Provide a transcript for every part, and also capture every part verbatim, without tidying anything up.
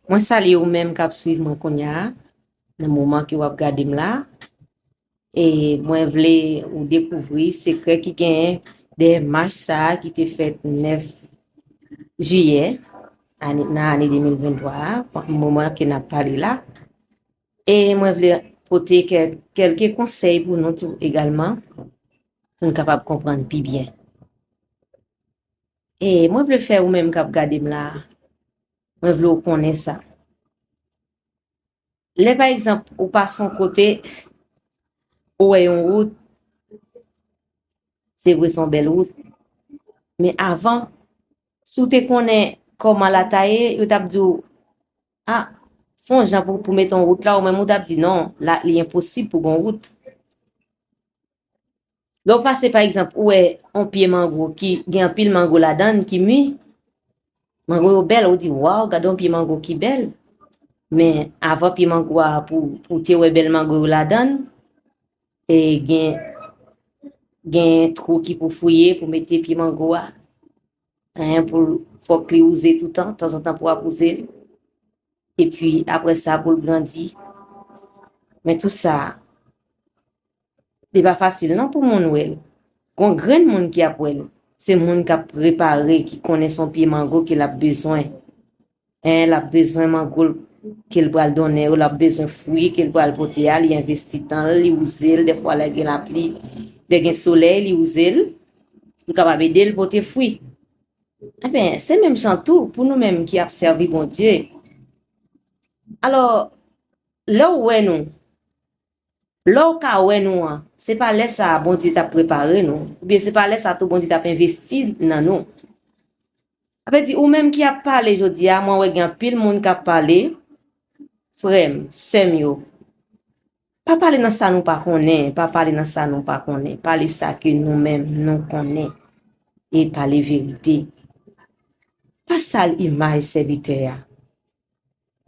Mwen salye ou menm k ap swiv mwen kounye a, nan moman ke w ap gade m la. E mwen vle ou dekouvri sekrè ki genyen dèyè mach sa a ki te fèt nèf jiyè ane, nan ane de mil venntwa a, moman ke n ap pale la. E mwen vle pote kèl-, kèlke konsèy pou nou tou egalman, pou n kapab konprann pi byen. E mwen vle fè ou menm k ap gade m la, mwen vle w konnen sa. Lè, pa egzanp, ou pase yon kote, ou wè yon wout, se vre, se yon bèl wout. Men avan, si w te konnen kòman la ta ye, yo t ap di w, a, fè yon jan pou, pou mete yon wout la, ou menm ou t ap di, non, la, li enposib pou gen yon wout. Lè w pase, pa egzanp, ou wè yon pye mango ki gen anpil mango ladan l ki mi, mango yo bèl, ou di, waw, gade yon pye mango ki bèl. Men avan pye mango a, pou, pou w te wè bèl mango yo ladan l, e gen, gen twou ki pou fouye pou mete pye mango a. Hein, pou l, fòk li wouze toutan, tanzantan pou w ap wouze l. Epi, apre sa, pou l grandi. Men tou sa, li pa fasil non pou moun wè l. Gon grenn moun ki ap wè l. Se moun k ap prepare, ki konnen se yon pye mango ke l ap bezwen. Hein, l ap bezwen mango l ke l pral donnen yo, l ap bezwen fwi ke l pral pote a, li envesti tan l, li wouze l, dèfwa lè gen lapli, lè gen solèy, li wouze l, pou kapab ede l pote fwi. Enben, se menm jan tou pou nou menm ki ap sèvi Bondye. Alò, lè w wè nou, lè w ka wè nou an, se pa lè sa a Bondye t ap prepare nou, oubyen se pa lè sa a tou Bondye t ap envesti nan nou. Sa vle di, ou menm ki ap pale jodi a, mwen wè gen anpil moun k ap pale, frè m, sè m yo, pa pale nan sa nou pa konnen, pa pale nan sa nou pa konnen. Pale sa ke nou menm nou konnen. E pale verite. Pa sal imaj sèvitè a.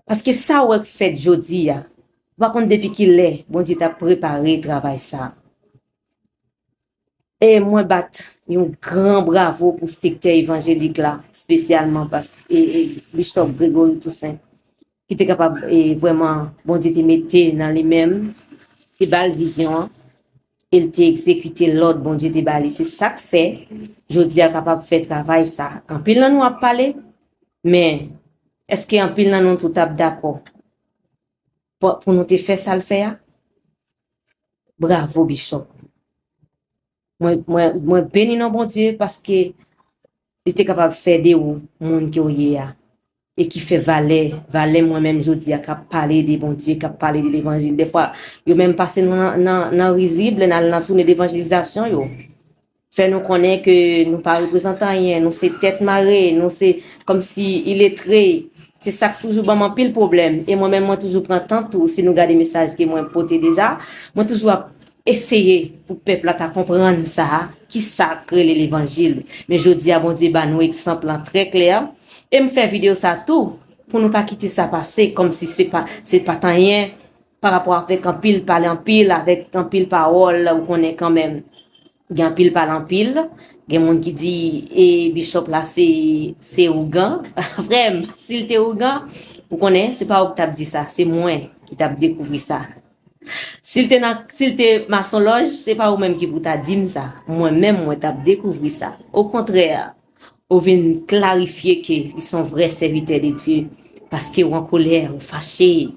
Paske sa w wè k fèt jodi a, ou pa konn depi ki lè Bondye t ap prepare travay sa a. E mwen bat yon gran bravo pou sektè evanjelik la, espesyalman pas-, e, e, Bishop Gregory Toussaint, ki te kapab, e, vrèman, Bondye te mete nan li menm, te ba l vizyon an, e l te egzekite lòd Bondye te ba li. Se sa k fè, jodi a, l kapab fè travay sa. Anpil nan nou ap pale, men èske anpil nan nou tou t ap dakò pou, pou nou te fè sa l fè a? Bravo, Bishop. Mwen, mwen, mwen beni non Bondye paske li te kapab fè de ou moun ke w ye a. E ki fè valè, valè mwen menm jodi a k ap pale de Bondye, k ap pale de levanjil. Dèfwa, yo menm pase nou nan, nan, nan rizib, lè n al nan toune devanjelizasyon yo. Fè nou konnen ke nou pa reprezante anyen, nou se tèt mare, nou se kòmsi iletre. Se sa k toujou ban m anpil pwoblèm. E mwen menm, mwen toujou pran tan tou, si nou gade mesaj ke mwen pote deja, mwen toujou ap eseye pou pèp la ta konprann sa, kisa k rele levanjil. Men jodi a, Bondye ba nou egzanp lan trè klè. E m fè videyo sa tou, pou nou pa kite sa pase, kòmsi se pa, se pa t anyen, pa rapò avèk anpil pale anpil, avèk anpil pawòl, ou konnen kanmenm. Gen anpil pale anpil, gen moun ki di, e, Bishop la se, se ougan. Frè m, si l te ougan, ou konnen, se pa ou ki t ap di sa, se mwen ki t ap dekouvri sa. Si l te nan, si l te masonlòj, se pa ou menm ki pou ta di m sa. Mwen menm, mwen t ap dekouvri sa. Okontrè, ou vin klarifye ke li se yon vrè sèvitè de Dye, paske w an kolè, ou fache.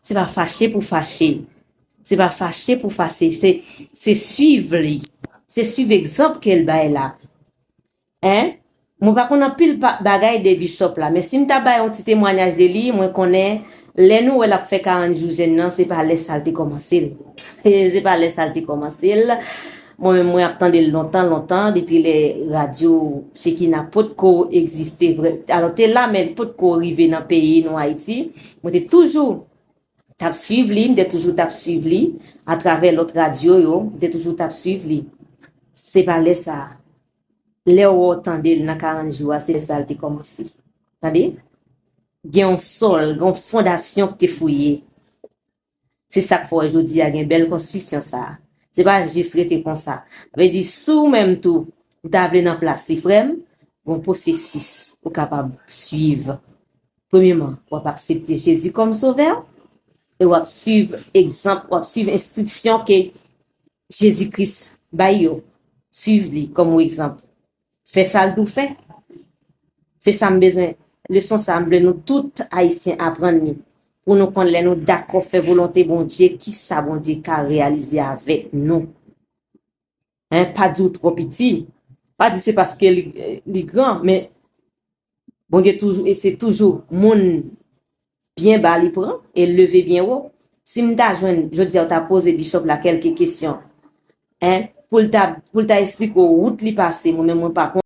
Se pa fache pou fache. Se pa fache pou fache. Se, se swiv li. Se swiv egzanp ke l bay la. Hein? Mwen pa konn anpil pa, bagay de Bishop la, men si m ta bay yon ti temwanyaj de li, mwen konnen lè nou wè l ap fè karant jou jèn nan, se pa lè sa l te kòmanse l. Se pa lè sa l te kòmanse l. Mwen menm, mwen ap tande l lontan, lontan, depi lè radyo Chekina potko egziste vre. Alò, te la, men l potko rive nan peyi nou, Ayiti. Mwen te toujou t ap swiv li, m te toujou t ap swiv li, atravè lòt radyo yo, m te toujou t ap swiv li. Se pa lè sa a. Lè w wè w tande l nan karant jou a, se lè sa a l te kòmanse. Tande? Gen yon sòl, gen yon fondasyon ki te fouye. Se sa k fè w wè jodi a gen bèl konstriksyon sa a. Se pa jis rete konsa. Sa vle di, si w menm tou, ou ta vle nan plas li, frè m, gen yon pwosesis ou kapab swiv. Premyeman, w ap aksepte Jezi kòm sovè, e w ap swiv egzanp, w ap swiv enstriksyon ke Jezi Kris bay yo. Swiv li kòm yon egzanp. Fè sa l di w fè. Se sa m bezwen. Leson sa, m vle nou tout Ayisyen aprann li. Pou nou konn lè nou dakò fè volonte Bondye, ki sa Bondye ka reyalize avèk nou. Hein, pa di w twò piti. Pa di se paske li, li gran, men Bondye toujou, e se toujou moun byen ba li pran, e leve byen wo. Si m ta jwenn, jodi a, w ta poze bishop la kèlke kesyon, hein, pou l ta, pou l ta esplike w wout li pase, mwen menm mwen pa